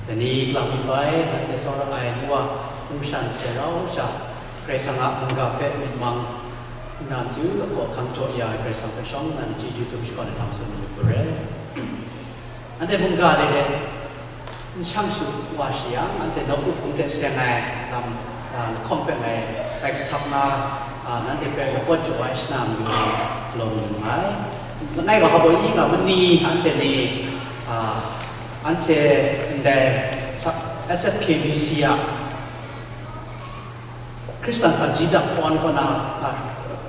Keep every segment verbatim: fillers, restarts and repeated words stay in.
Dai ni lang myit bai, nanhte tsawra ai nu wa hpung shan hte rau sha, Karai Kasang a mungga hpe myit mang nna matu lakaw hkang jaw ya ai Karai Kasang hpe shawng nnan chyeju dum shakawn ai lam tsun mayu hku re. Anhte mungga de de n shang shu wa shi yang, anhte nawku hpung hte seng ai lam, a, lahkawng hpe ngai bai kahtap na, a, nanhte hpe lapawt jaw ai shana mayu ni galaw mayu nngai. Langai ga hpa baw yi nga ma ni, anhte ni, a, anhte ndai sa-, S F K B C a Hkristan hpaji dap hpawn kaw na, a,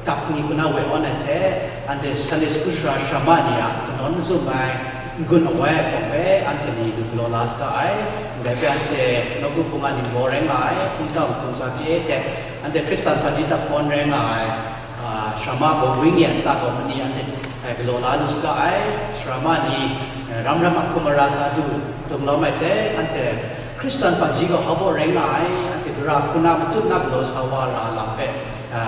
dap ni kaw na woi awn ai hte, anhte Sunday school sara sara ma ni a kanawn mazum ai n-gun awai ai hpawng hpe anhte ni lu galaw la saga ai. Ndai hpe anhte nawku hpung a ningbaw rai nga ai, hpungtau hkungsa pyi hte, anhte Hkristan hpaji dap hpawn rai nga ai, a, sara ma bawng wing yan ta gaw ma ni anhte, e, galaw la lu saga ai. Sara ma ni, e, ram ram a hkum mara sa du dum lawm ai hte, anhte Hkristan hpaji gaw hpa baw rai nga ai, anhte gara hku na matut na galaw sa wa ra lam hpe, a,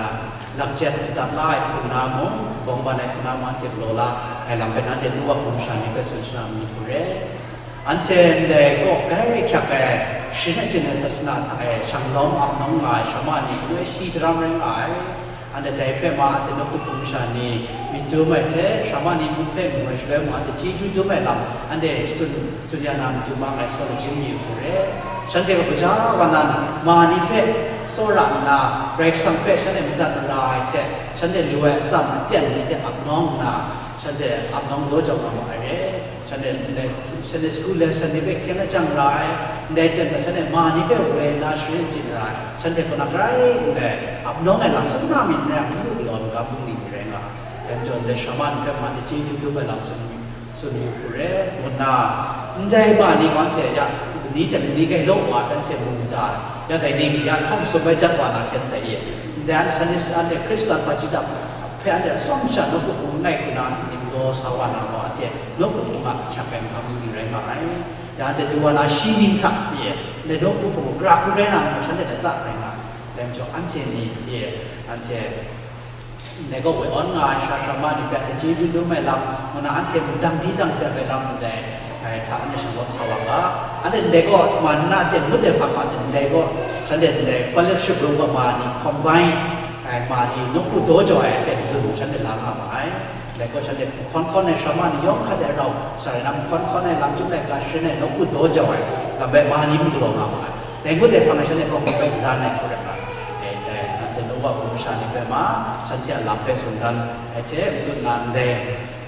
lakjet madat la ai hku na mung, bawng ban ai hku na mung, anhte galaw la ai lam hpe nanhte nu wa hpung sha ni hpe tsun shana mayu hku re. Anhte ndai kaw grai hkyak ai, sharin achyin ai sasana hta e shanglawm ap nawng nga ai sara ma ni, kanu ai shi daram rai nga ai. Anhte dai hpe ma, anhte nawku hpung masha ni myit dum ai hte, sara ma ni mung hpe mu ai shaloi mung, anhte chyeju dum ai lam, anhte tsun, tsun ya na matu ma ngai saw lajim mayu hku re. Shanhte gaw gaja wa na, ma ni hpe tsawra nna, Karai Kasang hpe shanhte madat mara ai hte, shanhte lu ai atsam aten ni hte ap nawng nna, shanhte ap nawng daw jau nga ma ai re. Shanhte ndai Sunday school lesson ni hpe hkyen lajang ra ai, ndai ten hta shanhte ma ni hpe woi na sharin achyin ra ai, shanhte kaw na grai ndai ap nawng ai lam tsun na myit n rai, n lu galaw ai magam bungli ni rai nga ai. Dai majaw ndai sara ma ni hpe ma ni chyeju dum ai lam tsun, tsun yu hku re, ngu nna, ndai ma ni gaw anhte ya, ni hte ni gai law wa ai, anhte mu maja ai, ya dai ni ya hkawm sum ai jat wa na hkyen sai ye, ndai an Sunday, anhte Hkristan hpaji dap hpe anhte atsawm sha nawku hpung langai hku na anhte ning law sa wa na gaw, anhte nawku hpung a ahkyak ai mahkang ni rai nga ai. Ya anhte du wa na shi ning hta pyi, ndai nawku hpung hkra hku rai na, shanhte lata rai nga ai. Dai majaw anhte ni pyi, anhte ndai gaw woi awn nga ai sara sara ma ni hpe anhte chyeju dum ai lam, ngu na anhte mung dang di dang dep ai lam ndai, ai hta anhte shanglawm sa wa ga. Anhte ndai gaw ma nna anhte ngut ai hpang hpang ndai gaw, shanhte ndai fellowship room gaw ma ni combine, ai, ma ni nawku daw jau ai aten dun shanhte la nga ma ai. Dai gaw shanhte mahkawn hkawn ai sara ma ni yawng hkat ai rau, sa rai na, mahkawn hkawn ai lam chyum laika sharin ai nawku daw jau ai lam bai ma ni n galaw nga ma ai. Dai ngut ai hpang e shanhte gaw bai ran ai hku rai nga ai. Dai, dai, anhte nu wa hpung masha ni hpe ma, shanhte a lam hpe tsun dan ai hte, matut na ndai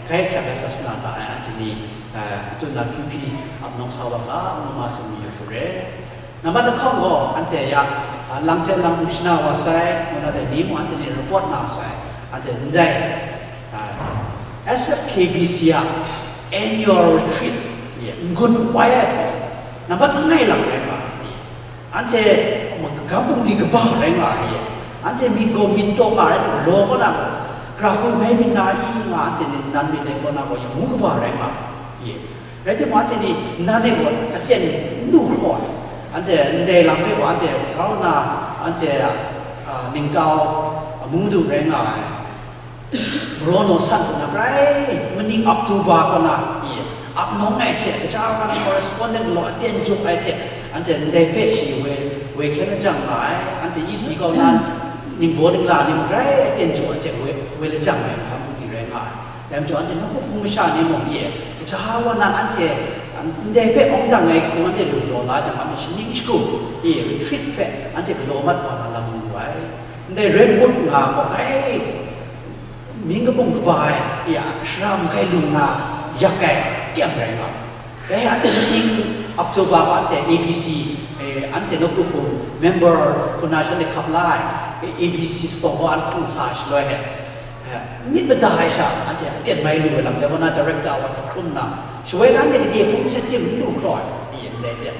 Bai hkyak ai sasana hta e anhte ni, eh, tsun na Q P ap nawng sa wa ga, ngu ma sung mi yu hku re. Nambat lahkawng gaw, anhte ya, ah, lang hten lang hpung shana wa sai, ngu na dai ni mung anhte ni report na sai, anhte ndai, ah, S F K B C a annual retreat, ye, n-gun wai ai hpe, nambat langai lang rai nga ai ni, anhte magam bungli kaba rai nga ai, anhte myit gaw myit taw nga ai, law kaw na, gara hku mai myit na i nga, anhte ni nan myit dai kaw na gaw, ya ngu kaba rai nga ai, ye. Rai timung, anhte ni nan e gaw aten n lu hkraw ai. Anhte ndai lam hpe gaw anhte grau nna, anhte, a, ningtau, a, mung du rai nga ai. Maraw naw san hku na grai, maning October kaw na, i, ap nawng ai hte, kaja wa na correspondent galaw aten jaw ai hte, anhte ndai hpe shi woi, woi hkyen lajang nga ai. Anhte E C kaw na, ningbaw ningla ni mung grai aten jaw ai hte woi, woi lajang ai, hkam hku ni rai nga ai. Dai majaw, anhte nawku hpung masha ni mung, ye, kaja wa na anhte, ndai hpe awng dang ai hku anhte lu galaw la jang, anhte shaning shagu, ye, retreat hpe anhte galaw mat wa na lam lu ai. Ndai Redwood nga gaw grai mying kabung kaba ai, ye, shara magai lung na yak ai kyem rai nga. Dai anhte maning October gaw anhte A B C, eh, anhte nawku hpung member hku na shanhte hkap la ai, A B C sapawng gaw an hkung sa shaloi he, eh, myit mada ai sha, anhte aten mai lu ai lam, dai wa na director wa hte hkrum nna, shawoi na anhte gade hpung sat tim n lu hkraw ai, ye, ndai aten.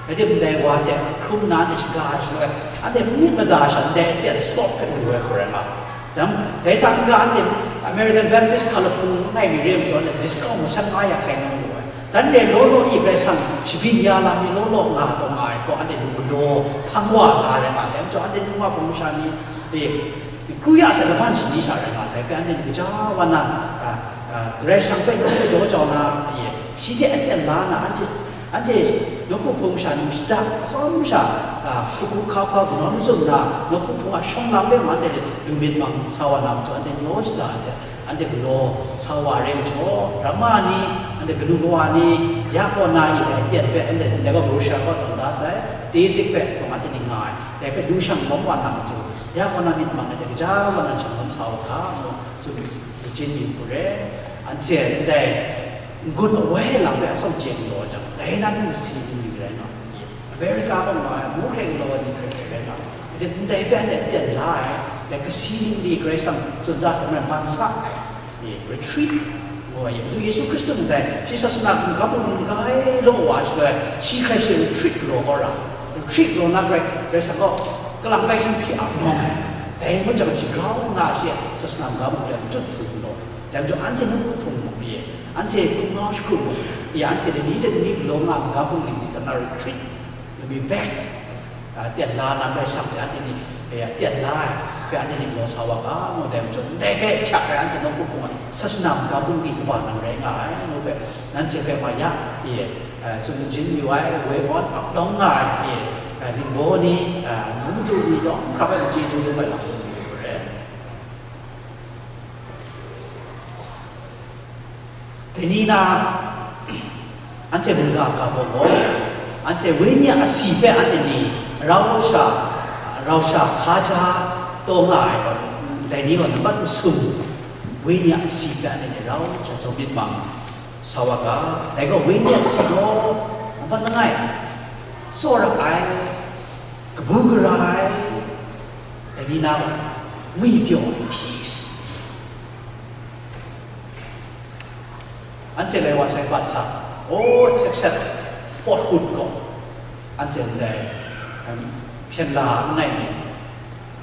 Rai timung, ndai wa hte hkrum nna anhte shaga ai shaloi, anhte myit mada ai sha, ndai aten spot hpe lu ai hku rai nga. Dang, dai hta n-ga anhte American Baptist hkalahpung langai mi re ai majaw, anhte discount masat nga ya hkai nang lu ai. Dan re law law i Karai Kasang shabyin ya lam mi law law nga taw nga ai gaw, anhte lu galaw hpang wa nga rai nga ai. Dai majaw, anhte ningwa hpung masha ni, e, kru ya hte laban shani sha rai nga ai. Dai hpe anhte ni kaja wa na, a, a, Karai Kasang hpe nawku daw jau na, e, shi hte aten la na, anhte, anhte nawku hpung masha ni shada atsawm sha, a, hku hku hkau hkau, kanawn mazum na, nawku hpung a shawng lam hpe mung anhte lu myit mang sa wa na majaw, anhte ni aw shada ai hte, anhte galaw sa wa re majaw, ramma ni, anhte kanu kawa ni, ya kaw na i dai aten hpe, anhte ndai gaw brochure kaw tawn da sai, Tuesday hpe mung anhte ni nga ai, dai hpe lu shang lawm wa na matu, ya kaw na myit mang ai hte, kaja wa na shang lawm sa u ga, ngu tsun majin yu hku re. Anhte ndai n-gun awai lam hpe atsawm chye galaw jang, dai na mung masi ni rai nga ai. America kaw nga ai, mung hkrai galaw ai ni hkrai hkrai rai nga ai. Ndai hpe anhte aten la ai, dai kasi ni Karai Kasang tsun da hte maren ban sa ai, e, retreat ngu ai, Madu Yesu Hkristu ndai, shi sasana hkum hkam hkum n-gai law wa shaloi, shi hkrai shi retreat galaw kau ra, retreat galaw na hkrai, Karai Kasang gaw kalang bai hkyu hpyi ap nawng ai. Dai ngut jang shi grau nna shi sasana hkum hkam hkum dai matut hku galaw. Dai majaw anhte nawku hpung mung, ye, anhte hpung nau shakru mung, ye, anhte lani hte lani galaw nga ai magam bungli ni hta na retreat, lami bek, a, ten la na Karai Kasang hte anhte ni, e, ten la ai hpe anhte ni galaw sa wa ga, ngu dai majaw, ndai hkrai hkyak ai anhte nawku hpung ai sasana magam bungli kaba nang rai nga ai, ngu hpe, nanhte hpe ma ya, e, e, tsun majin yu ai, woi awn ap lawm nga ai, e, e, ningbaw ni, e, mungdu ni lawng hkra hpe machye du du ai lam tsun yu ai. Dai ni na, anhte mungga ga baw gaw, anhte wenyi a asi hpe anhte ni rau sha, rau sha hka ja taw nga ai gaw, dai ni gaw nambat masum, wenyi a asi hpe anhte ni rau sha jaw myit mang sa wa ga, dai gaw wenyi a asi gaw nambat langai, tsawra ai, kabu gara ai, dai ni na gaw ngwi pyaw ai, peace. Anhte lai wa sai bat hta, o, hte hkset, fawt hut gaw, anhte ndai, em, hpyen la n ngai mi,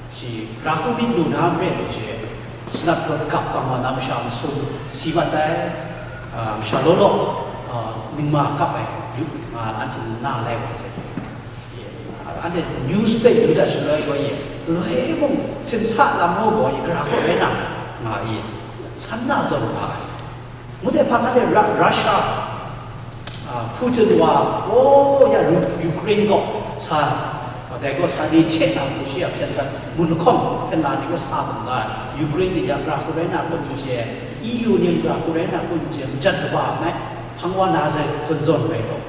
shi ra hku myit lu na mare lu hte, sanat rawt gap kang wa na masha masum si mat ai, a, masha law law, a, ningma kap ai, yu, a, anhte na lai wa sai. Anhte news hpe yu dat shaloi gaw, ye, galoi mung simsa lam gaw, ye, gara kaw rai na nga, ye, san na zawn nga ai. Ngu de hpang, anhte Ra-, Russia, a, Putin wa, o, ya Ru-, Ukraine gaw sa, dai gaw sa ni hte na matu shi a hpyen dan, mun lahkawng hpyen la ni gaw sa mu nga ai. Ukraine ni ya gara hku rai na kun n chye, E U ni gara hku rai na kun n chye, majan kaba ai, hpang wa na sai zawn zawn rai taw.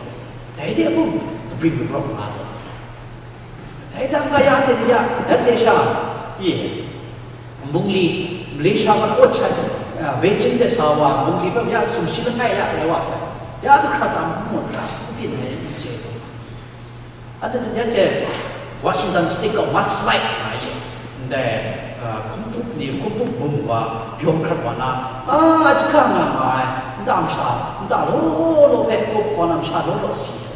Dai de mung, kabring kabrawng nga taw. Dai hta n-ga ya, anhte ni ya, nanhte sha, ye, bungli, Malaysia wa awt shat, a, Beijing de sa wa, mung li hpe ya sumshi langai ya rai wa sai. Ya hkra ta mung mung ra, n byin ai n chye. Anhte ya hte Washington State gaw mudslide nga ye. Ndai, ah, hkumpuk ni, hkumpuk bum wa, byawm hkrat wa na, ah, jahka nga nga ai, nta masha, nta law law hpe, kawp kaw na masha law law si.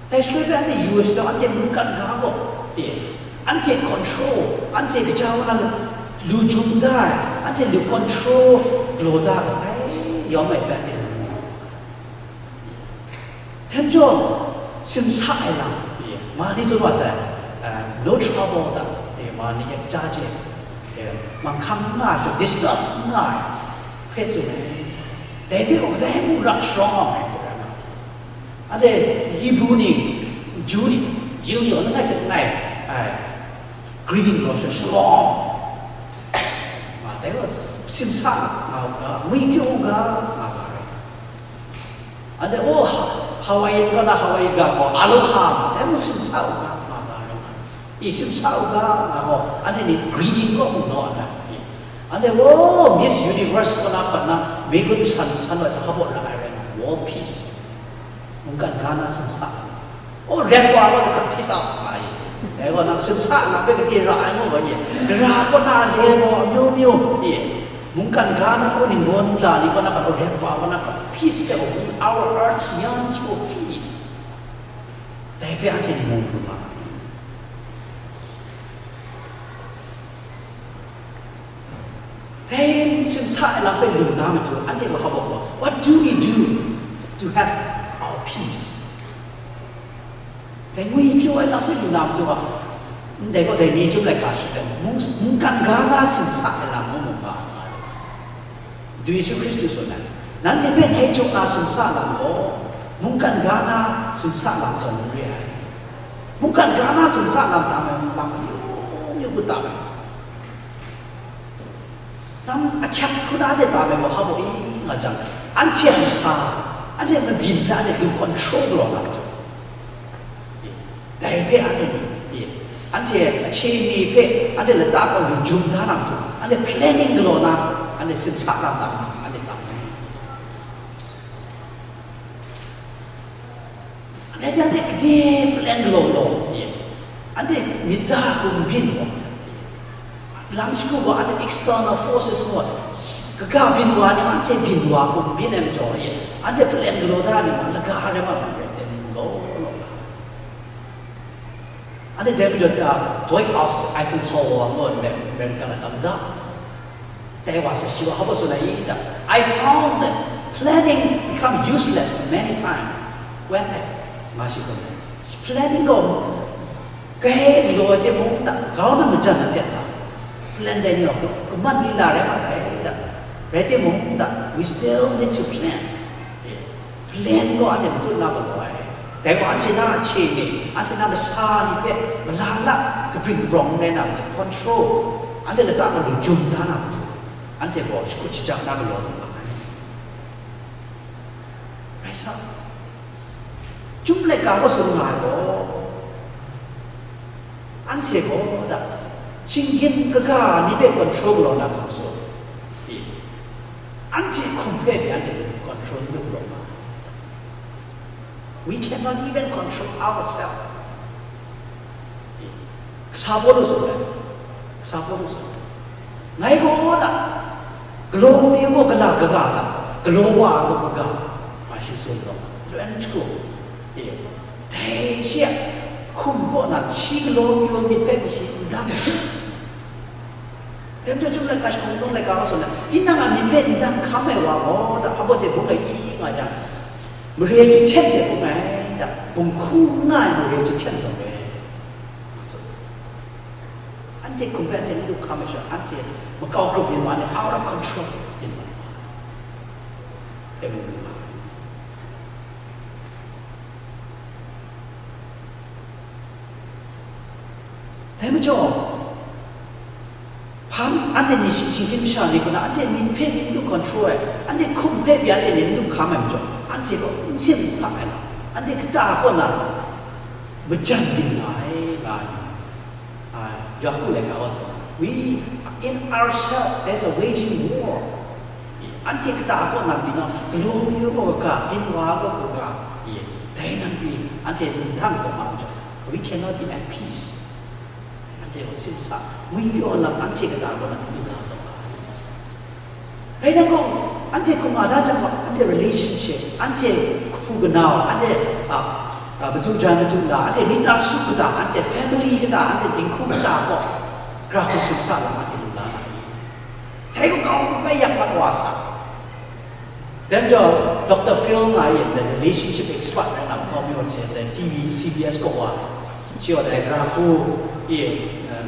Dai shaloi hpe anhte yu ai shaloi, anhte mungkan ga gaw, e, anhte control, anhte kaja wa na lu jum da ai, anhte lu control galaw da ai, dai yawm ai hpe anhte lu mu. Dai majaw, simsa ai lam, e, ma ni tsun wa sai, eh, no trouble da, e, ma ni e kaja je, e, manghkang n nga ai, disturb n nga ai, hpe tsun ai. Dai hpe gaw kadai mung ra sharawng awng ai hku rai nga ai. Anhte Hebrew ni, Jew ni, Jew ni gaw langai hte langai, ai, greeting gaw shalom. Ma, dai gaw simsa nga u ga, ngwi pyaw u ga, nga ga rai. Anhte, oh, Ha-, Hawaiian kaw na Hawaiian ga gaw, aloha, dai mung simsa u ga, nga ga rai. I simsa u ga, nga gaw, anhte ni greeting kaw mung naw ai. Anhte, oh, Miss Universe kaw na hkawt na, mi gun san, san wa jahka baw ra ai rai nga, world peace. Mungkan ga na simsa. Oh, red war wa the peace out. Ai. Dai gaw nang simsa na hpe gade ra ai mu ga ye. Gara kaw na le gaw amyu myu ye. Mungkan ga na kaw ning gaw nla ni kaw na hkra red war wa na hkra peace hpe gaw, we, our hearts yearns for peace. Dai hpe anhte ni mu lu nga ai. Dai simsa ai lam hpe lu na matu, anhte gaw hpa gaw, what do we do to have our peace? Dai ngwi pyaw ai lam hpe lu na matu, ndai gaw dai ni chyum laika shi ai, mung-, mungkan ga na simsa ai lam mu mu nga ai. Dai Yesu Hkristu tsun ai, nanhte hpe ngai jaw na simsa lam gaw, mungkan ga na simsa lam zawn n re ai. Mungkan ga na simsa lam tam ai lam amyu myu kut tam ai. Lam ahkyak hku na anhte tam ai gaw hpa gaw i nga jang, anhte a masa, anhte mabyin hpe anhte lu control galaw na matu. Dai hpe anhte ni, anhte ahte ni hpe anhte lata gaw lu jum da na matu, anhte planning galaw na, anhte simsa lam tam na, anhte tam ai. Anhte hte anhte gade plan galaw law, anhte myit da hku n byin gaw, lam shagu gaw anhte external forces ngu ai, kaga byin wa ni, anhte byin wa hku n byin ai majaw, anhte plan galaw da ni ma, laga rai ma, ma rai ten, law law la. Anhte dai majaw, ah, Dwight Eisenhower ngu ai America na tam da. Dai wa sa shi wa hpa tsun ai da, "I found that planning become useless many times when I," nga shi tsun ai. Planning gaw kai galaw ai timung da, grau na majan na pyan hta, plan dai ni gaw kaman lila rai ma dai da. Rai timung da, we still need to plan. Plan gaw anhte matut na galaw ai. Dai gaw anhte na ahte ni, anhte na masa ni hpe malala kabring brawng n rai na matu, control, anhte lata gaw lu jum da na matu, anhte gaw shakut shajang na galaw lu ma ai. Rai sa, Chyum laika gaw tsun nga ai gaw, anhte gaw da, shinggyim kaga ni hpe control galaw na hkam tsun. Anhte hkum hpe pyi anhte control n lu galaw nga. We cannot even control ourselves. Kasa Pawlu tsun ai. Kasa Pawlu tsun ai. Ngai gaw da, galaw mi gaw gala kaga da, galaw wa gaw kaga, ma shi tsun gaw, lun hku, e, dai shi a hkum kaw na, shi galaw mi wa myit hpe shi n dang. Dai majaw, chyum laika, shakawn laika gaw tsun ai, tinang a myit hpe n dang hkam ai wa gaw, da, hpa baw hte bung ai i nga jang, mare jahten hte bung ai, da, bung hku n nga ai mare jahten zawn e, nga tsun. Anhte hkum hpe anhte n lu hkam ai sha, anhte makau grup yin wa, anhte out of control yin wa, dai bung lu nga ai. Dai majaw, hpa anhte ni shinggyim masha ni kaw na, anhte myit hpe myit lu control ai, anhte hkum hpe pyi anhte ni n lu hkam ai majaw, anhte gaw n sin n sa ai lam, anhte kata kaw na majan byin nga ai, nga ai. A, Yaku laika gaw tsun, we, In ourselves, there's a waging war. Anhte kata kaw nang pyi na, galaw mi kaw kaga, ginwa kaw kaga, dai nang pyi, anhte lung dang taw ma majaw, we cannot be at peace. Anhte gaw simsa, ngwi pyaw lam anhte kata kaw nang pyi na taw ma ai. Rai nang gaw, anhte hkungga da jang gaw, anhte relationship, anhte hku kanau, anhte, a, a, madu jan madu la, anhte myit su kata, anhte family kata, anhte dinghku kata gaw, gara hku simsa lam anhte lu la na i? Dai gaw kau bai yak mat wa sa. Dai majaw, Doctor Phil nga yin, the relationship expert rai nga, makau mi wan she, the T V, C B S kaw wa, shi wa dai gara hku, i, eh,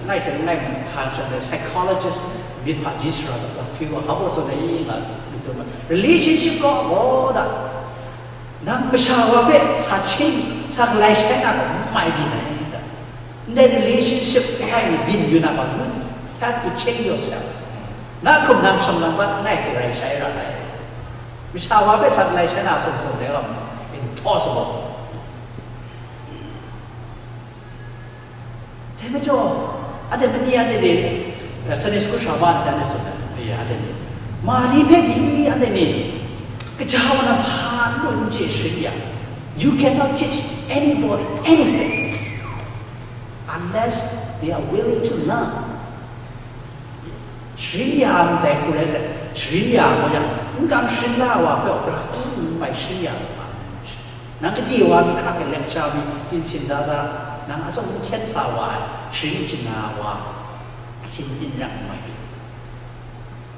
ngai hte ngai hkan shawng dai psychologist myit hpa ji sara Doctor Phil wa, hpa baw tsun ai i nga, myit dum ai. Relationship gaw, gaw da, nang masha wa hpe sa chye, sa galai shai na gaw, n mai byin ai da. Ndai relationship langai mi byin yu na gaw, you have to change yourself. Na hkum nang shawng lam mat n ngai hte rai shai ra ai. Masha wa hpe sa galai shai na hkum tsun dai gaw, impossible. Dai majaw, anhte mani anhte ni, eh, Sunday school sha wa nta ni tsun ai, eh, anhte ni, Mari hpe pyi anhte ni, kaja wa na hpa n lu n chye sharin ya, you cannot teach anybody anything unless they are willing to learn. Sharin ya ndai hku rai sai, sharin ya gaw yang, n kam sharin la wa hpe, gara hku n mai sharin ya lu ma. Nang gade wa mi hkrak e lecture mi, byin da da, nang atsawm n hkyen sa wa ai, sharin chyanna wa, asin byin rak n mai byin.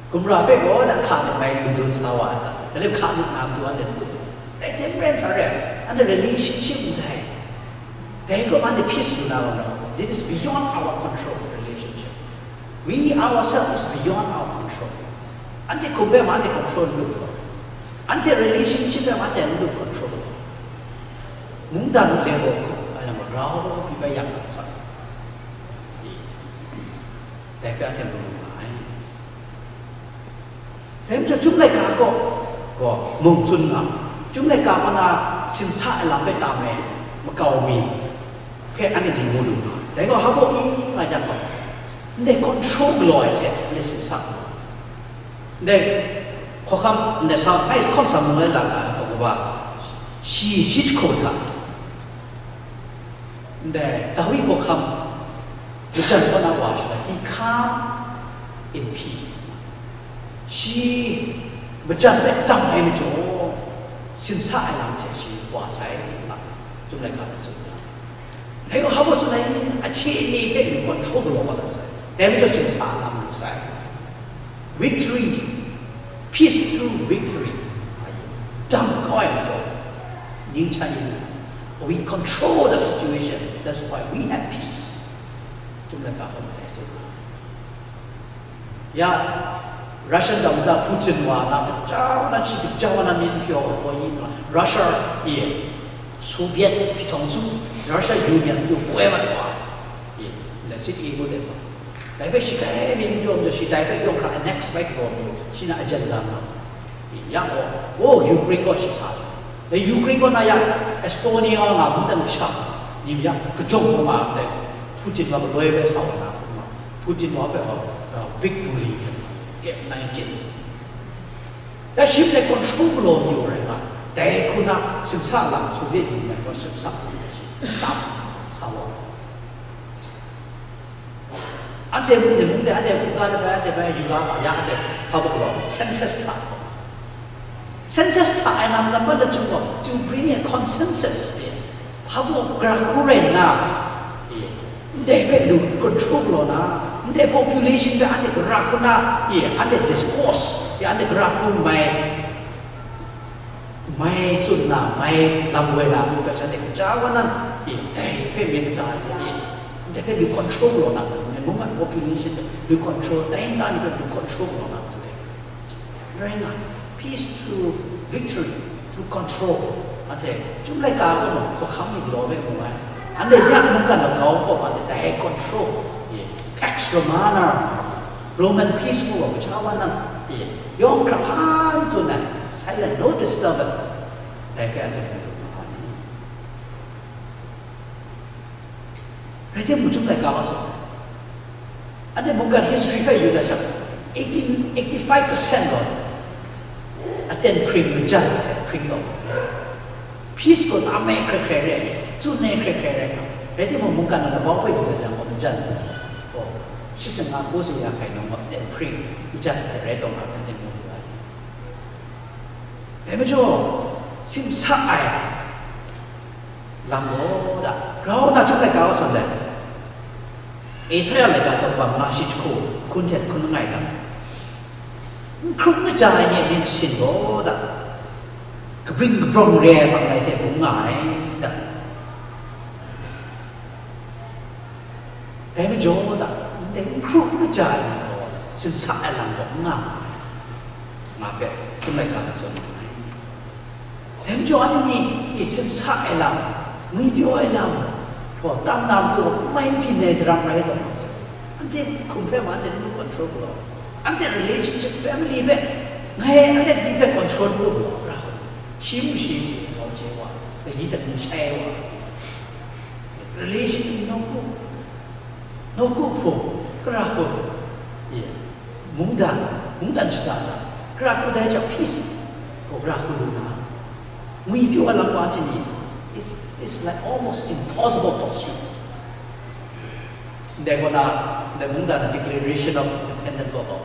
Gumra hpe gaw, nang hka myit mai lu dun sa wa ai, nang hka myit na matu anhte n lu. Dai hte maren sa re, anhte relationship ndai. Dai gaw anhte peace lu na gaw, it is beyond our control, relationship. We ourselves is beyond our control. Anhte hkum hpe ma anhte control n lu gaw. Anhte relationship hpe ma anhte n lu control gaw. Mungdan level hku, a yang rau pyi bai yang mat sa. Dai hpe anhte mu lu nga ai. Dai majaw, Chyum laika gaw, gaw, mung tsun nga, Chyum laika kaw na simsa ai lam hpe tam ai makau mi hpe anhte ni mu lu nga. Dai gaw, hpa baw i nga yang gaw, ndai control galaw ai hte, ndai simsa galaw. Ndai hkawhkam, ndai sa, ai hkawm sa mung ai lam hta, taw kaba, shi, shi jahku hta, ndai Dawi hkawhkam majan kaw na wa shada, he come in peace. Shi majan hpe dang ai majaw, simsa ai lam hte shi wa sai, nga, Chyum laika hta tsun da. Dai gaw, hpa baw tsun ai, ahte ni hpe lu control galaw wa dat sai. Dai majaw, simsa lam lu sai. Victory, peace through victory. Dam kau ai majaw, ning hta ning, we control the situation. That's why we have peace. Chyum laika hkawm dai tsun nga. Ya, Russian daw nta Putin wa na, kaja wa na, shi kaja wa na myit pyaw wa yin wa, Russia e, Soviet hpyi htawng su, Russia Union lu koi mat wa, e, le sit i ngut ai wa. Dai hpe shi dai myit pyaw majaw, shi dai hpe yawng hkra annex bai galaw majaw, shi na agenda nga. Ya gaw, o, Ukraine gaw shi sa ai. Dai Ukraine gaw na ya, Estonia nga mungdan kasha, ni mi ya, kajawng kama, dai Putin wa galoi bai sa wa na, Putin wa hpe gaw, uh, big bully, F nineteen. Ya shi hpe control galaw mayu rai nga, dai hku na simsa lam, Soviet Union gaw simsa lam, tam sa wa. Anhte mung de, mung de, anhte mung ga de bai, anhte bai, yu ga ma, ya anhte hpa baw galaw, census hta. Census hta ai lam lam mat lachyum gaw, to bring a consensus. Hpa baw gara hku rai nna, ndai hpe lu control galaw na, ndai population hpe anhte gara hku na, anhte discourse, anhte gara hku mai, mai tsun na, mai lam woi na, ngu hpe shanhte kaja wa nan, e, dai hpe myit mada ai hte, e, ndai hpe lu control galaw na, mung a population hpe lu control, dai nta ni hpe lu control galaw na, rai nga, peace through victory, through control. Anhte, Chyum laika gaw mung, hkawhkam ni galaw hpe mu ai. Anhte ya mungkan makau gaw, anhte dai control, e, Pax Romana, Roman peace ngu gaw, kaja wa nan, e, yawng hkra hpan tsun ai, silent, no disturbance, dai hpe anhte mu lu ma ai. Rai timung, Chyum laika wa tsun ai, Anhte mungkan history hpe yu dat jang, eighteen, eighty-five percent gaw aten hpring majan hte hpring taw, peace gaw tam e hkrai hkrai re ai, tsun e hkrai hkrai rai nga. Rai timung, mungkan na labau hpe yu dat jang gaw, majan gaw shi sing nga ko se ya hkai nawng gaw aten hpring majan hte rai taw nga hpe anhte mu lu ai. Dai majaw, simsa ai lam gaw da, grau na chyum laika kaw tsun let, Esaia laika daw kaba manga shi jahku hkun hte hkun langai hta, n hkrup n kaja ai ni a myit masin gaw da, kabring kabrawng re ai manglai hte bung nga ai da. Dai majaw da, ndai n hkrup n kaja ai ni gaw simsa ai lam gaw n nga nga ai, nga hpe hkun laika na tsun nga ai. Dai majaw anhte ni, i, simsa ai lam, ngwipyaw ai lam gaw, tam na matu gaw n mai byin ai daram rai taw nga sai. Anhte hkum hpe ma anhte n lu control galaw, anhte relationship, family hpe, ngai alek di hpe control lu galaw ra, shi mu shi chye, gaw chye wa, dali dali shai wa, relation nawku, nawku hpung, kara hku, ye, mungdan, mungdan shada da, kara hku dai jang peace gaw kara hku lu na, ngwipyaw ai lam wa chye ni, it's, it's like almost impossible pursuit. Ndai kaw na, ndai mungdan na Declaration of Independence gaw,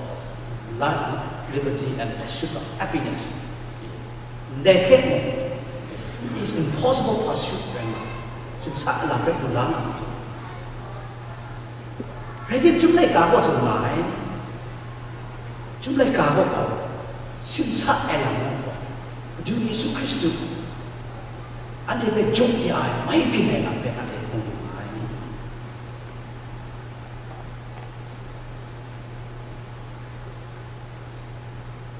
life, liberty and pursuit of happiness. Ndai hpe mung, it's impossible pursuit rai nga, simsa ai lam hpe lu la nga matu. Rai tim, chyum laika gaw tsun nga ai. Chyum laika gaw gaw, simsa ai lam gaw, Madu Yesu Hkristu anhte hpe jaw ya ai, mai byin ai lam hpe anhte mu lu nga ai.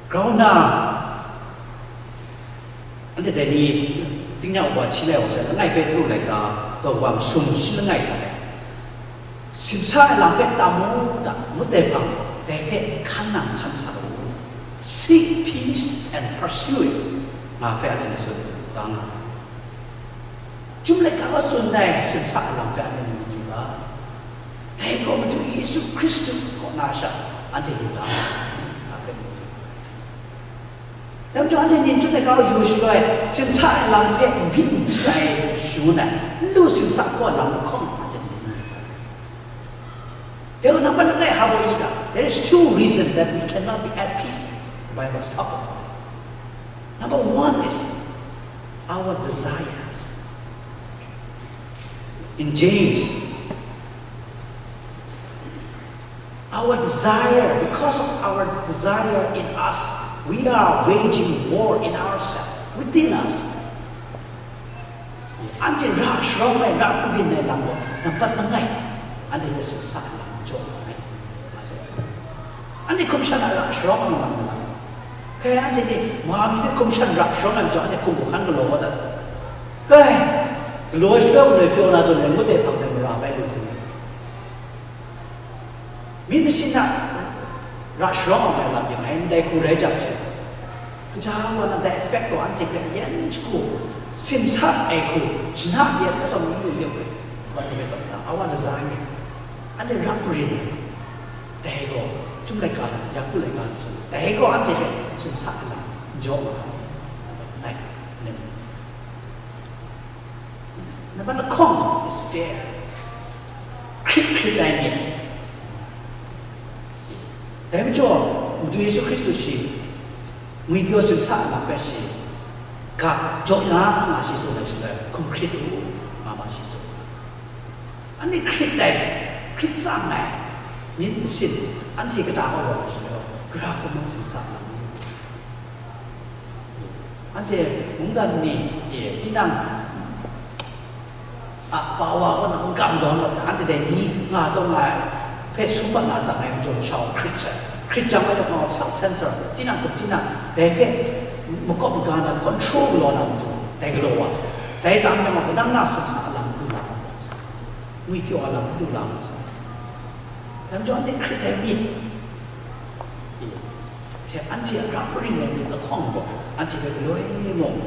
Grau nna, anhte dai ni, tingnyang wa hti lai wa sai, langai Petru laika, daw wa masum shi langai hta e, simsa ai lam hpe tam mu da, ngut ai hpang, dai hpe hkan nang hkan sa u. Seek peace and pursue it, nga hpe anhte ni tsun da nga ai. Chyum laika gaw tsun ai simsa ai lam hpe anhte ni yu ga, dai gaw Madu Yesu Hkristu kaw na sha anhte lu la ai, nga hpe ni yu ga. Dai majaw anhte ni chyum laika gaw yu shaloi, simsa ai lam hpe n byin shalai shangun ai, n lu simsa hkaw ai lam lahkawng anhte ni yu ga. Dai gaw nang hpa langai hpa baw i ta? There is two reasons that we cannot be at peace. The Bible talk about it. Number one is our desires. In James, our desire, because of our desire in us, we are waging war in ourselves, within us. Anhte ra sharawng ai, ra hku byin ai lam gaw, nampat langai, anhte hpe simsa ai lam jaw nga ai, nga sai. Anhte hkum shan a ra sharawng ai lam, lam. Kai, anhte ni, ma mi hpe hkum shan ra sharawng ai majaw, anhte hkum hkan galaw wa dat. Kai, galaw ai shaloi, galoi pyaw na zawn, ngut ai hpang dai mara bai lu hte. Myit masin a ra sharawng ai lam ring ai, ndai hku rai jang she, kaja wa na dai effect gaw anhte hpe yan shagu, simsa ai hku, shana yet atsawm yu yu yu ai, gaw anhte hpe taw na, our desire, anhte rap marin ai, dai gaw, chyum laika lam, ya hku laika lam, dai gaw anhte hpe simsa ai lam n jaw nga ai, ngai, nem. Nambat lahkawng is fear. Hkrit hkrit ai myit. Dai majaw, Madu Yesu Hkristu shi, ngwipyaw simsa ai lam hpe shi, ga jaw ya nga shi tsun ai shaloi, hkum hkrit u, nga ma shi tsun. Anhte hkrit ai, hkrit tsang ai, myit masin, anhte kata kaw rawt ai shaloi, gara hkum nang simsa ai lam ni? Anhte mungdan ni, e, tinang a pa wa kaw na n kam dawn mat ai, anhte dai ni nga taw nga ai hpe sum mat na tsang ai majaw, masha wa hkrit sai. Hkrit jang, anhte gaw self censor, tinang hkum tinang dai hpe makawp maga na, control galaw na matu, dai galaw wa sai. Dai tam yang gaw, kanang na simsa a lam lu la wa sai. Ngwipyaw a lam lu la wa sai. Dai majaw anhte hkrit ai myit hte anhte a rap marin ai myit lahkawng gaw, anhte hpe galoi mung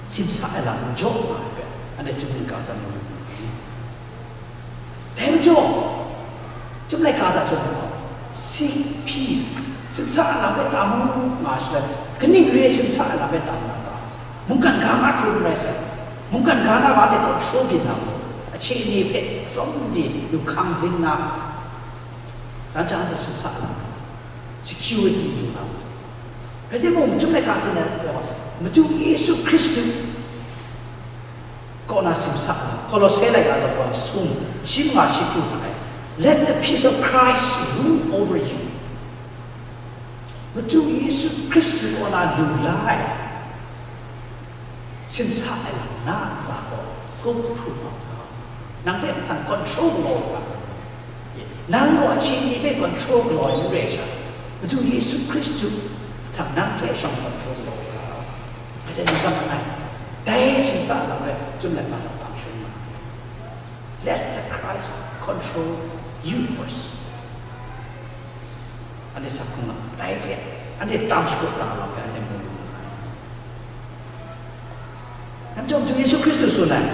simsa ai lam n jaw nga ai hpe, anhte chyum n ka dan mu ai. Dai majaw, Chyum laika hta tsun ai gaw, "Seek peace." Simsa ai lam hpe tam u nga shaloi, kaning re ai simsa ai lam hpe tam na ta? Mungkan ga na hkrum rai sai, mungkan ga na wa de control byin na matu, ahkying aten hpe tsawm di lu hkang zing na, dan jang hte simsa ai lam, security byin na matu. Rai timung, chyum laika hta tsun ai gaw, Madu Yesu Hkristu kaw na simsa ai lam, Kolose laika daw sung, shi manga shi hku hta e, "Let the peace of Christ rule over you." Madu Yesu Hkristu kaw na lu la ai simsa ai lam, na ntsa gaw kung hpru nga u ga, nang hpe mahtang control nga u ga, nang gaw ahkying aten hpe control galaw ai n re ai sha, Madu Yesu Hkristu mahtang nang hpe shawng control galaw u ga. Hkrai dai, ningkang langai, dai simsa lam rai, chyum laika hta tam shangun nga, "Let the Christ control you first." Anhte sa hkrum nga, dai hpe anhte tam shakut ra ai lam hpe anhte mu lu nga ai. Dai majaw, Madu Yesu Hkristu tsun ai,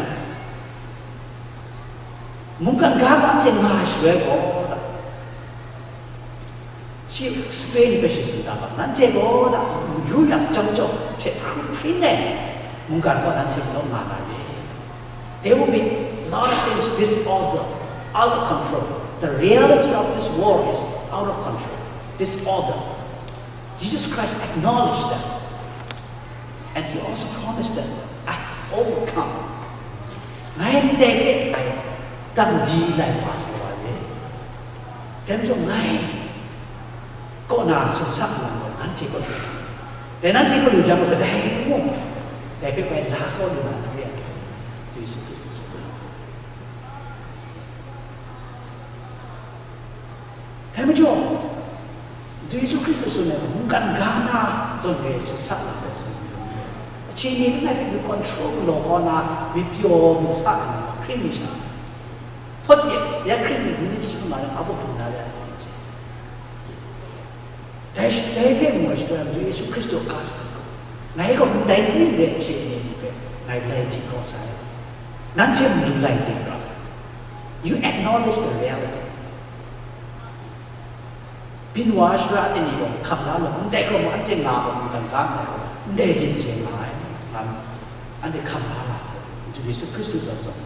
mungkan ga hpe anhte nga ai shaloi gaw, da, shi sape ni hpe shi tsun da ga, nanhte gaw, da, yu yak jang jaw hte hkru hpring ai mungkan gaw nanhte majaw nga na re. There will be a lot of things disorder, out of control. The reality of this world is out of control, disorder. Jesus Christ acknowledged that. And he also promised that, "I have overcome." Ngai ndai hpe ngai dang di lai wa sa wa re. Dai majaw ngai kaw na simsa ai lam gaw nanhte kaw lu, dai nanhte kaw lu jang gaw kadai mung dai hpe bai la kau lu na n re ai, Yesu Hkristu tsun ai. Dai majaw, Madu Yesu Hkristu tsun ai mungkan ga na zawn re, simsa lam hpe tsun ai, ahkying aten hpe myit control galaw kau na, myit pyaw myit sa ai lam, Hkristu ni sha, hpawt de, ya Hkristu ni myit shi manga lam a baw byin na re ai hte, dai shi, dai hpe mu ai shaloi, Madu Yesu Hkristu ga sadi gaw, ngai gaw ndai ning re ai hte ni hpe ngai lai di kau sai, nanhte mung lai di ra, you acknowledge the reality. Byin wa ai shaloi, anhte ni gaw hkam la law, ndai gaw mung anhte nga gaw mungkan ga ndai gaw, ndai byin chye nga ai, nga, anhte hkam la na, Madu Yesu Hkristu zawn zawn.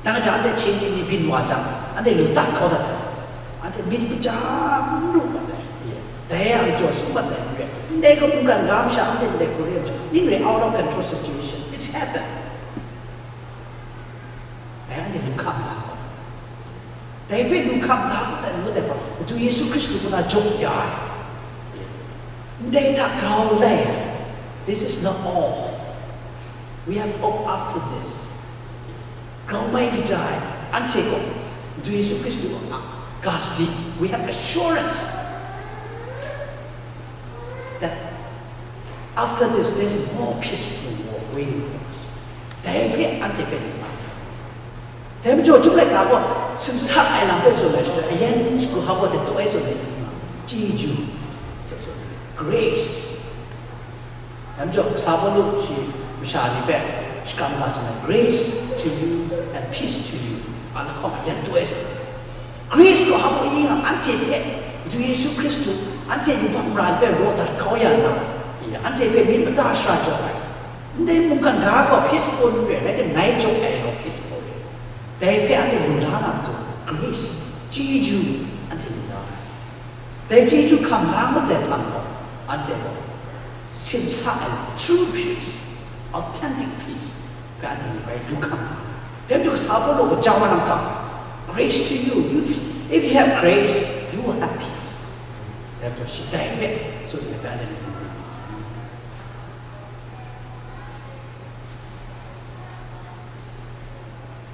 Dang jang anhte hkying aten ni byin wa jang, anhte lu dat kau dat ai, anhte myit maja n ru mat ai, dai a majaw sum mat ai n re ai, ndai gaw mungkan ga masha anhte ndai hku re ai majaw, ning re, out of control situation, it's happened. Dai anhte lu hkam la kau dat ai. Dai hpe lu hkam la kau dat ai ngut ai gaw, Madu Yesu Hkristu kaw na jaw ya ai, ndai hta grau lai ai. This is not all. We have hope after this. Grau mai kaja ai, anhte gaw Madu Yesu Hkristu a ga sadi, we have assurance that after this, there's a more peaceful world waiting for us. Dai hpe anhte hpe ni nga ai. Dai majaw, Chyum laika gaw simsa ai lam hpe tsun ai shaloi, ayan shagu hpa gaw hte taw e tsun ai, chyeju hte tsun ai, grace. Dai majaw, Kasa Pawlu shi masha ni hpe shakram ga tsun ai, "Grace to you and peace to you." A lahkawng ayan taw e tsun ai. Grace gaw hpa gaw i nga, anhte hpe Madu Yesu Hkristu, anhte yubak mara ni hpe raw dat kau ya nna, anhte hpe myit mada shara jaw ai. Ndai mungkan ga gaw peaceful n re, rai timung, ngai jaw ai gaw peaceful re. Dai hpe anhte lu la na matu, grace, chyeju, anhte lu la ai. Dai chyeju hkam la ngut ai hpang gaw, anhte gaw simsa ai true peace, authentic peace hpe anhte ni bai lu hkam ai. Dai majaw, Kasa Pawlu gaw jau ai lam hkam, "Grace to you. You, if you have grace, you will have peace." Dai majaw, shi dai hpe tsun ai hpe anhte ni lu lu.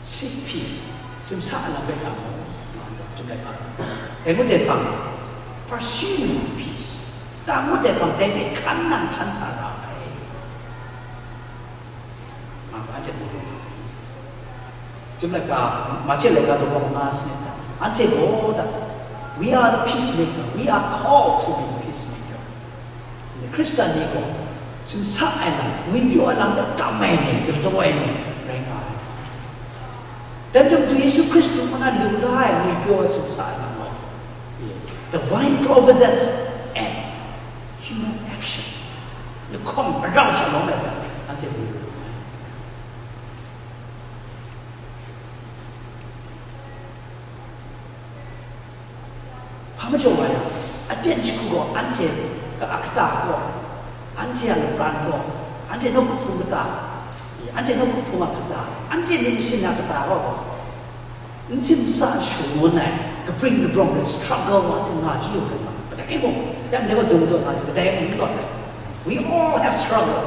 Seek peace. Simsa ai lam hpe tam mu, nga ai, Chyum laika hta. Dai ngut ai hpang, pursue peace. Dai ngut ai hpang, dai hpe hkan nang hkan sa ra ai, nga ai, anhte mu lu. Chyum laika, Mahte laika daw manga sanit hta, anhte gaw da, "We are the peacemaker. We are called to be the peacemaker." Ndai Hkristan ni gaw simsa ai lam, ngwipyaw ai lam hpe tam ai ni, galaw ai ni rai nga ai. Dai majaw Madu Yesu Hkristu mung na lu la ai ngwi pyaw ai sumsa ai lam gaw, divine providence and human action, lahkawng marau shalawm ai hpe anhte mu lu ai. Hpa majaw nga yang, aten shagu gaw anhte ka a kata gaw, anhte a lapran gaw, anhte nawku hpung kata, anhte nawku hpung a kata, anhte myit masin a kata gaw, n simsa n shangun ai, kabring kabrawng ai struggle wa hte nga chyu rai nga, kadai mung, ya ndai gaw dung daw nga, kadai mung n lawt ai. We all have struggle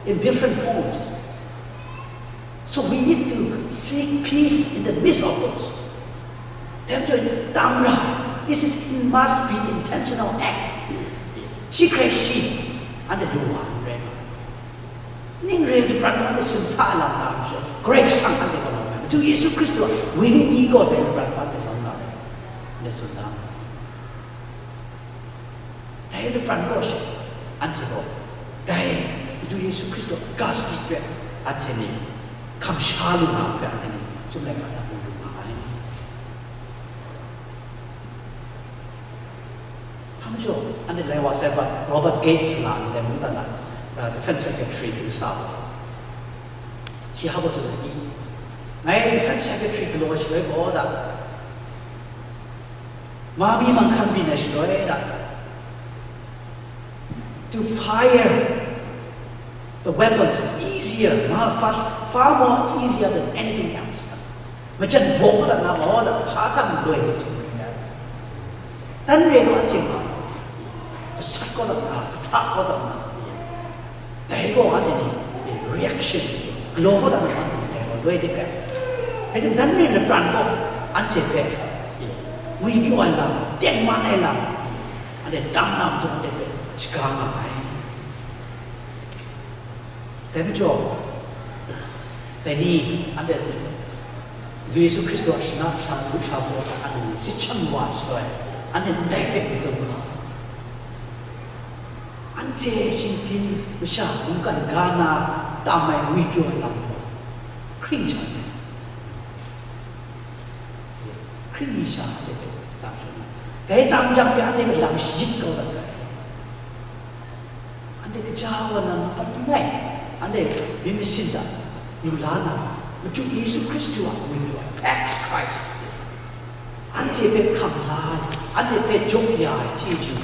in different forms. So we need to seek peace in the midst of those. Dai majaw, tam ra, it is, it must be intentional act. Shi hkrai shi, anhte lu wa n rai ma. Ning rai, lapran gaw anhte sumsa ai lam nga ai majaw, Karai Kasang anhte gaw lam nga ai. Madu Yesu Hkristu a Wenyi gaw dai lapran hpe anhte lam nga ai. Anhte tsun da nga ai. Dai lapran kaw she, anhte gaw, dai Madu Yesu Hkristu a ga sadi hpe anhte ni hkam sha lu na hpe anhte ni chyum laika hta mu lu nga ai. Hpa majaw, anhte lai wa sai, Robert Gates nga ndai mungdan na, uh, Defense Secretary dingsa wa, shi hpa gaw tsun ai, ngai Defense Secretary galaw shaloi gaw da, ma mi manghkan byin ai shaloi da, to fire the weapons is easier, ma, far, far more easier than anything else. Majan bawng kata na gaw, da, hpa hta loi dip hte ring ai. Dan re gaw, anhte ma, gasat kau dat na, kahta kau dat na, dai gaw anhte ni, eh, reaction, galaw kau dat na, anhte ni dai gaw loi dip ai. Rai timung, dan re lapran gaw, anhte hpe, eh, ngwi pyaw ai lam, tengman ai lam, anhte tam na matu anhte hpe shaga nga ai. Dai majaw, dai ni, anhte Madu Yesu Hkristu a shana sha, lusha baw hta anhte ni sit sha wa ai shaloi, anhte ndai hpe myit tawn ga. Anhte shinggyim masha mungkan ga na tam ai ngwi pyaw ai lam gaw, hkring sha ai. Hkring mi sha anhte hpe tam sha ai. Dai tam jang hpe anhte hpe lam shayit kau dat ai. Anhte kaja wa na, ngut dat langai, anhte myit masin hta lu la na, Madu Yesu Hkristu a myit lu ai, Pax Christ, anhte hpe hkam la ai, anhte hpe jaw ya ai chyeju,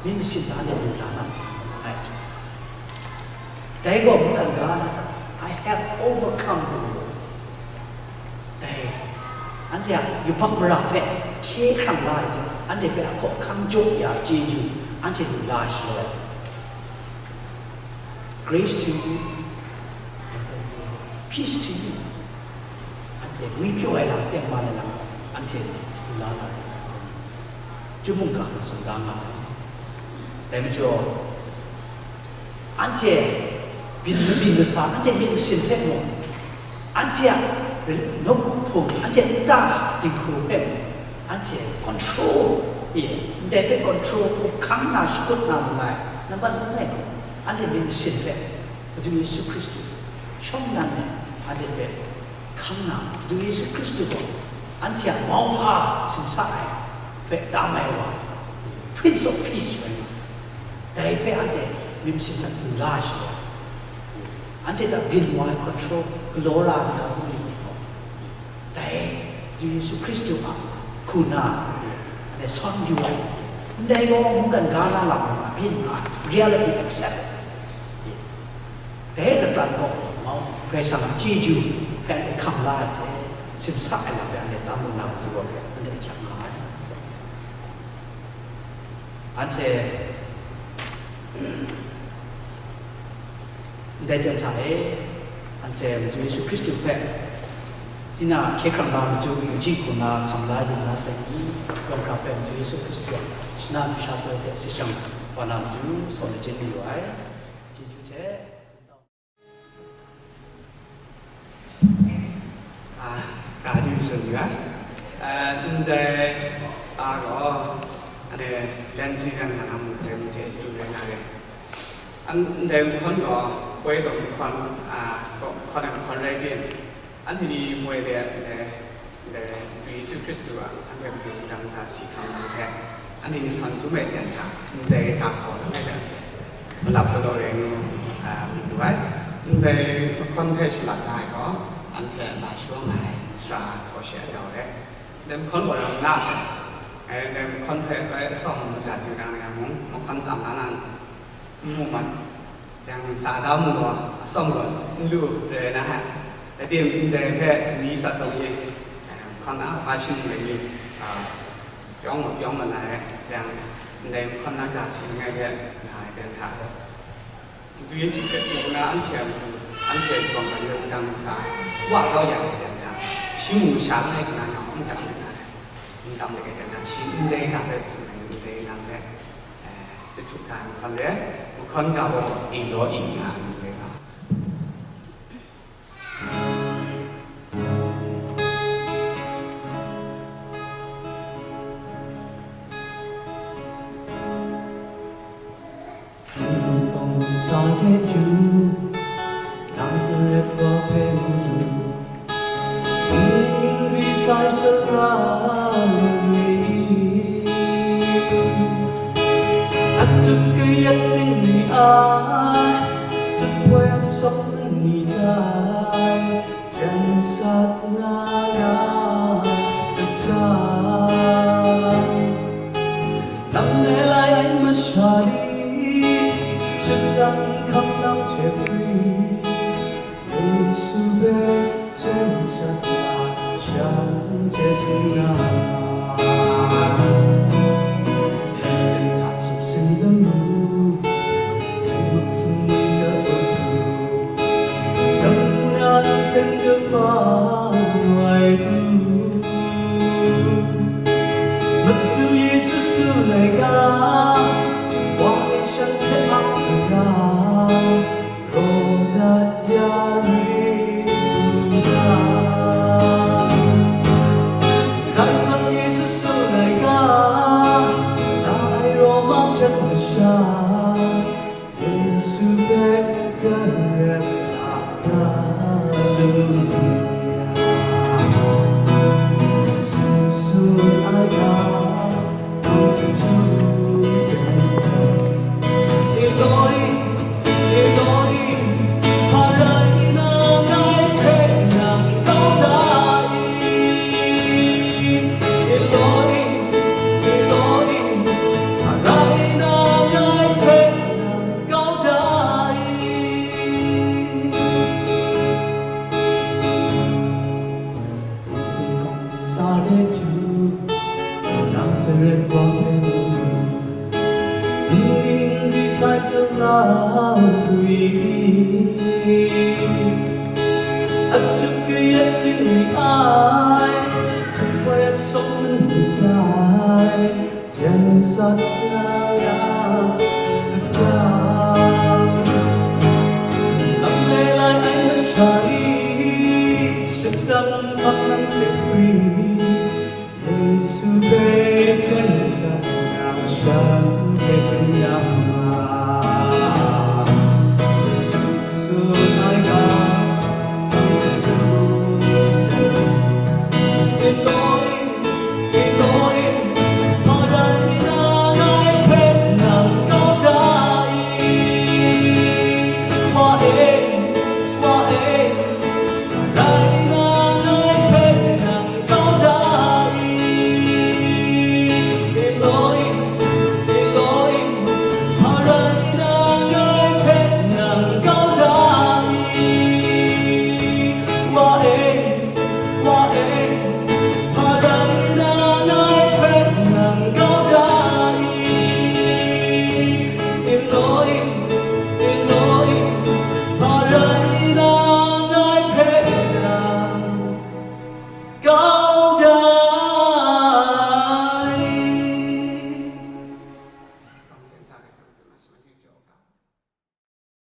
myit masin hta anhte lu la na, langai hte. Dai gaw mungkan ga na hta, "I have overcome the world." Dai, anhte a yubak mara hpe hkye hkrang la ai hte, anhte hpe a hkawhkam jaw ya ai chyeju anhte lu la ai shaloi, "Grace to you, and then peace to you." Anhte ngwi pyaw ai lam, tengman ai lam, anhte lu la na rai. Chyum mungga hta tsun da nga ai. Dai majaw, anhte byin mabyin masa, anhte myit masin hpe mung, anhte a nawku hpung, anhte a nta dinghku hpe mung, anhte control, e, ndai hpe control, hkam hkang na, shakut na malai, nambat langai gaw, anhte myit masin hpe Madu Yesu Hkristu shawng nnan e anhte hpe hkam na, Madu Yesu Hkristu gaw anhte a mauhpa sumsa ai hpe tam ai wa, Prince of Peace rai nga, dai hpe anhte myit masin hta lu la ai shaloi, anhte hta byin wa ai control galaw ra ai n ga mu ni gaw, dai Madu Yesu Hkristu a hku na, anhte sawn yu ai, ndai gaw mungkan ga na lam abyin nga ai, reality accept. Dai lapran gaw, mau, Karai Kasang a chyeju hpe anhte hkam la ai hte, simsa ai lam hpe anhte tam lu na matu gaw, anhte ahkyak nga ai. Anhte ndai ten hta e, anhte Madu Yesu Hkristu hpe, tinang a hkye hkrang na matu, kaji hku na hkam la yu na sai ni, yawng hkra hpe Madu Yesu Hkristu a shana lusha poi hte shajang wa na matu, saw lachyum mayu ai. Chyeju hte. A, ka ji mi tsun yu ai. A, ndai a gaw, anhte Lindsay Van nga na mung hpe mung chye chyalu rai nga re. An, ndai nhkawn gaw, poi taw nhkawn, a, nhkawn ai nhkawn rai tim, Anhte ni moi de, ndai, ndai Madu Yesu Hkristu a, anhte matu dang sa si hkam ai hpe, anhte ni sawn dum ai jan hta, ndai ga hkaw lang ai hte, malap galaw rai ngu, a, mu lu ai. Ndai mahkawn hpe shalat da ai gaw, anhte a shawng ai sara htaw she a dau ai. Ndai mahkawn gaw rang na sai. Ngai ndai mahkawn hpe bai asawng madat yu na yang mung, mahkawn tam na na n mu mat. Yang sa da mu gaw, asawng gaw n lu rai na hte. Rai tim, ndai hpe ni sa tsawng i, mahkawn a hpa shing rai mi, a, pyawng ma pyawng ma na rai. Yang ndai mahkawn na ga si langai hpe, na ai dan hta. Madu Yesu Hkristu kaw na anhte a matu, anhte a jawng ai yawng dang sa, wa kau ya ai jan hta, shi mung masha langai kaw na, n dang lu na ai, n dang lu ai jan hta, shi ndai ga hpe tsun ai, ndai lam hpe, eh, shi htup hkra ai mahkawn re ai, mahkawn ga gaw Eloi nga ai mying rai nga ai. Kawng sa hte chyu, Nazaret wa hpe mu lu, ningri sai sara ngwi, atuk kayat singwi ai, jahpoi asawk ni jai, jan sat nga na jahta, lam e lai ai masha ni, shatan hkam nang hte pyi, Yesu hpe jan sat na, shanhte sing na. Shatan hta sup sin lamu, Jinghku sumwi ga hpru, Kamu na nsen kaba wai ru. Madu Yesu tsun ai ga, wa e shanhte ap ai ga, raw dat ya rit u ga. Kaisar Yesu tsun ai ga, dai Roma hpyen masha, Yesu hpe garep hta na lu ya, Yesu tsun ai ga, Eloi, Eloi, hpa rai na ngai hpe nang kau da i? Eloi, Eloi, hpa rai na ngai hpe nang kau da i? Sa de ju, Nazaret wa hpe mu lu, ningri sai sara ngwi, atuk kayat singwi ai, jahpoi asawk manu jai, jan sat na ya,